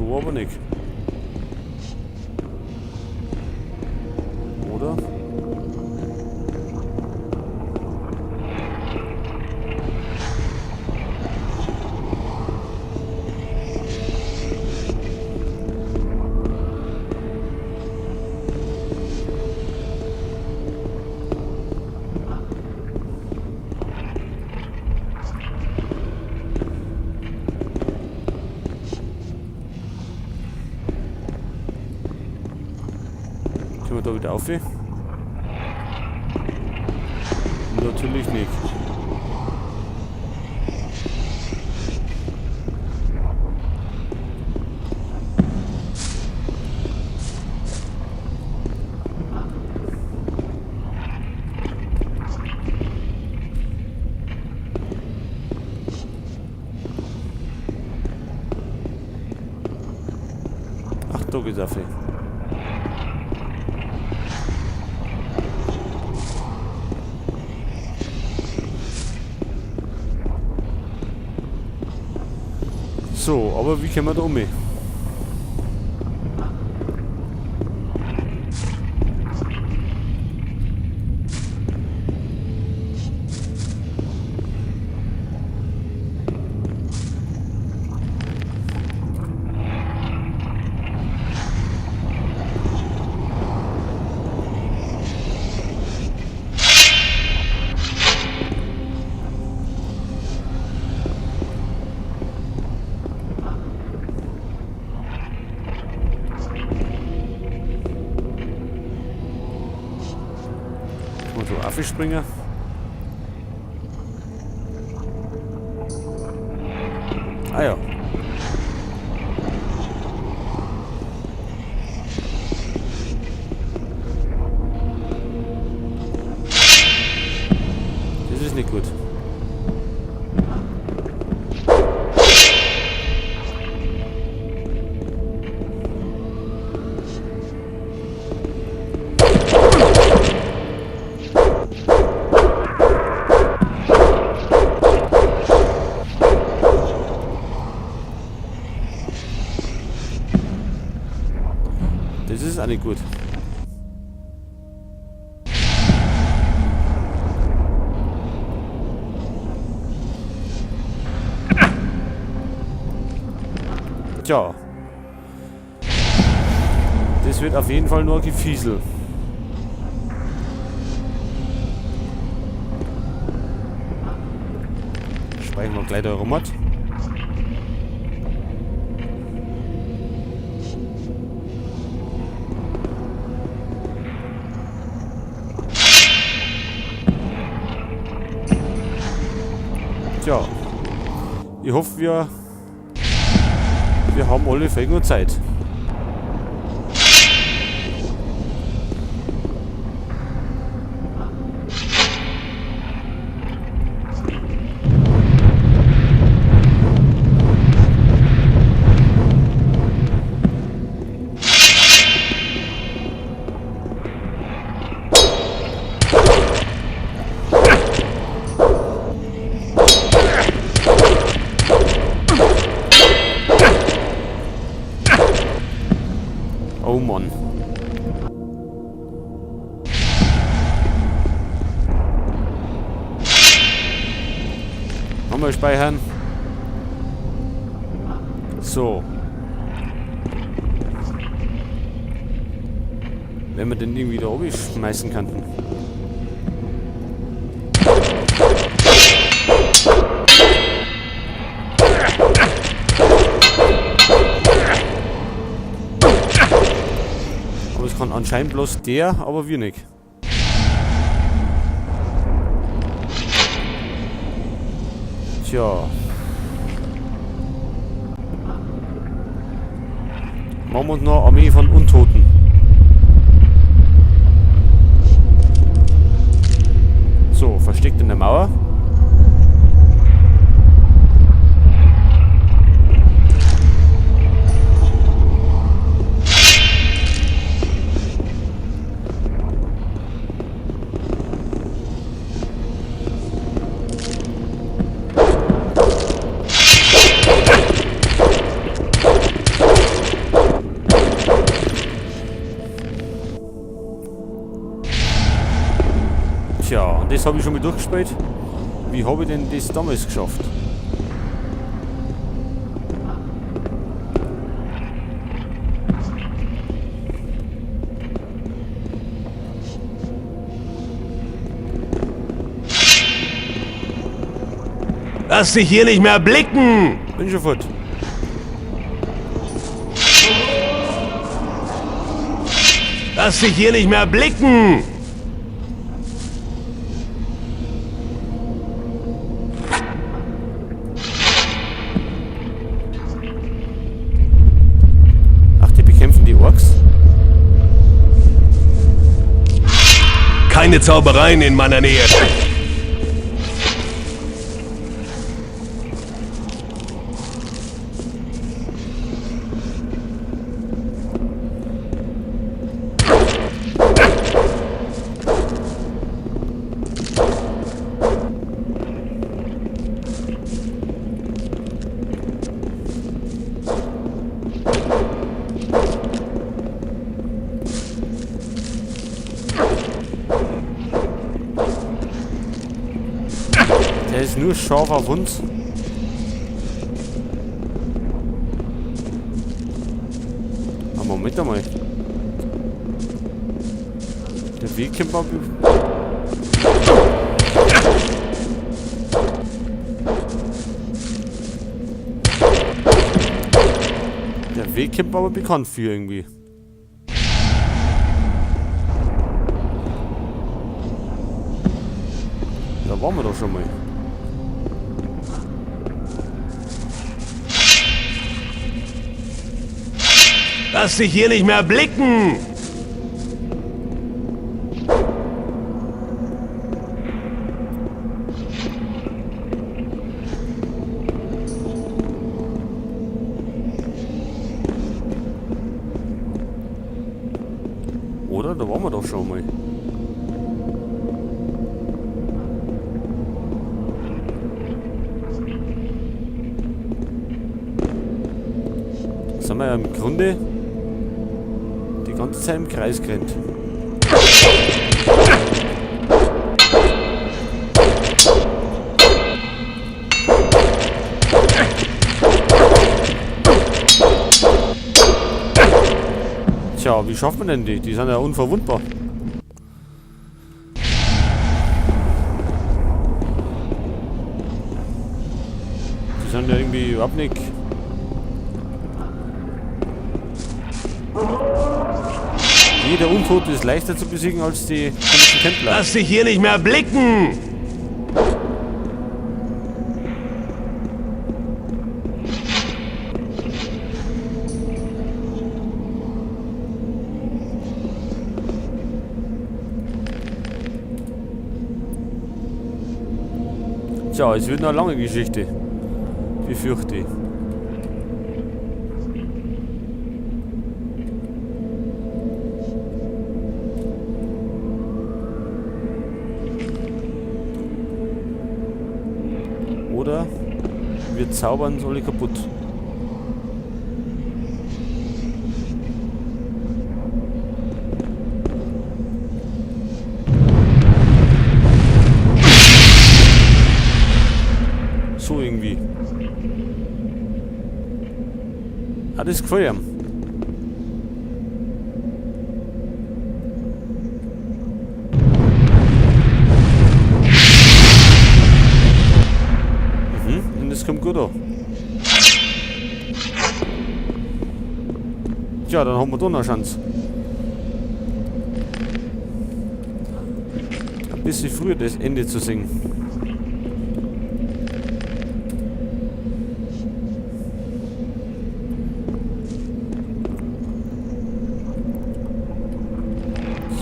So aber nicht. Oder? Können wir da wieder auf? Natürlich nicht. Ach, da geht's auf. So, aber wie kommen wir da um? Springen. Ah ja. Das ist nicht gut. Das ist auch nicht gut. Tja. Das wird auf jeden Fall nur Gefiesel. Speichern wir gleich da rum. Tja, ich hoffe, wir haben alle Felgen und Zeit. Oh Mann. Nochmal speichern. So. Wenn wir den irgendwie da oben schmeißen könnten. Aber es kann anscheinend bloß der, aber wir nicht. Tja. Machen wir uns noch eine Armee von Untoten. So, versteckt in der Mauer. Tja, und das habe ich schon mal durchgespielt. Wie habe ich denn das damals geschafft? Lass dich hier nicht mehr blicken! Bin schon fort. Lass dich hier nicht mehr blicken! Ach, die bekämpfen die Orks? Keine Zaubereien in meiner Nähe. Der ist nur scharf auf uns. Aber Moment einmal. Der Weg kommt mal. Der Weg kommt aber bekannt für irgendwie. Da waren wir doch schon mal. Lass dich hier nicht mehr blicken! Oder? Da waren wir doch schon mal. Sind wir ja im Grunde die ganze Zeit im Kreis gerannt. Tja, wie schafft man denn die? Die sind ja unverwundbar. Die sind ja irgendwie überhaupt nicht. Jeder Untote ist leichter zu besiegen als die komischen Templer. Lass dich hier nicht mehr blicken! Tja, es wird noch eine lange Geschichte. Befürchte ich. Oder wir zaubern alle kaputt. So irgendwie. Ah, das gefällt ihm. Und das kommt gut an. Tja, dann haben wir da noch eine Chance. Ein bisschen früher das Ende zu sehen.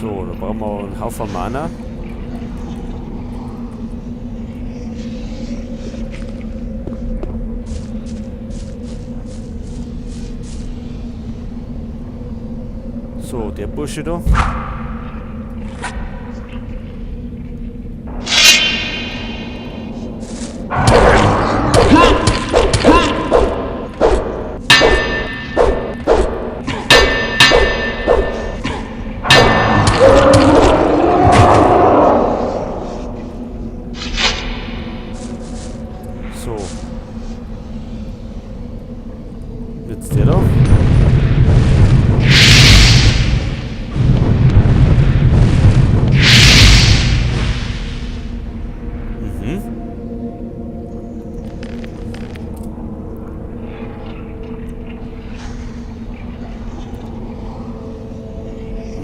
So, da brauchen wir einen Haufen Mana. So, der Bursche da.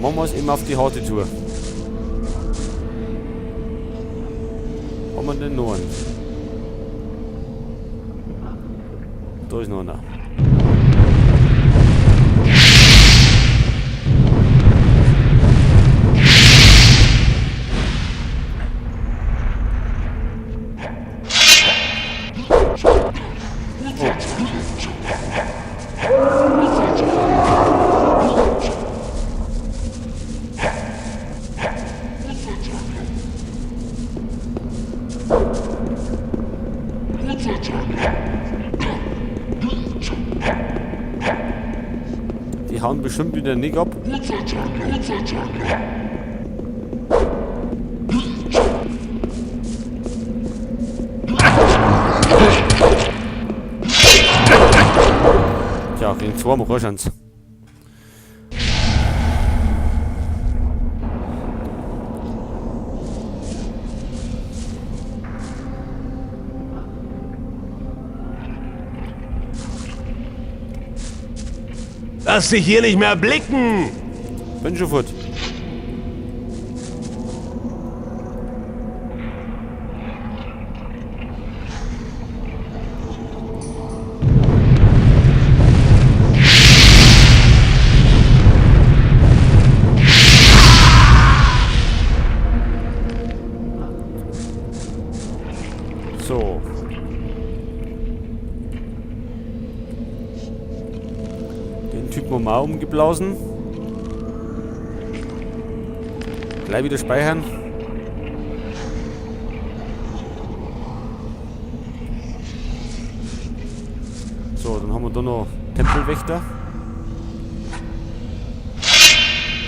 Dann machen wir es eben auf die harte Tour. Haben wir denn noch einen? Da ist noch einer. Die hauen bestimmt wieder nicht ab. Tja, gegen zwei haben wir keine Chance. Lass dich hier nicht mehr blicken! Bin schon fort. So. Den Typen haben wir auch umgeblasen. Gleich wieder speichern. So, dann haben wir da noch Tempelwächter.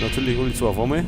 Natürlich alle zwei auf einmal.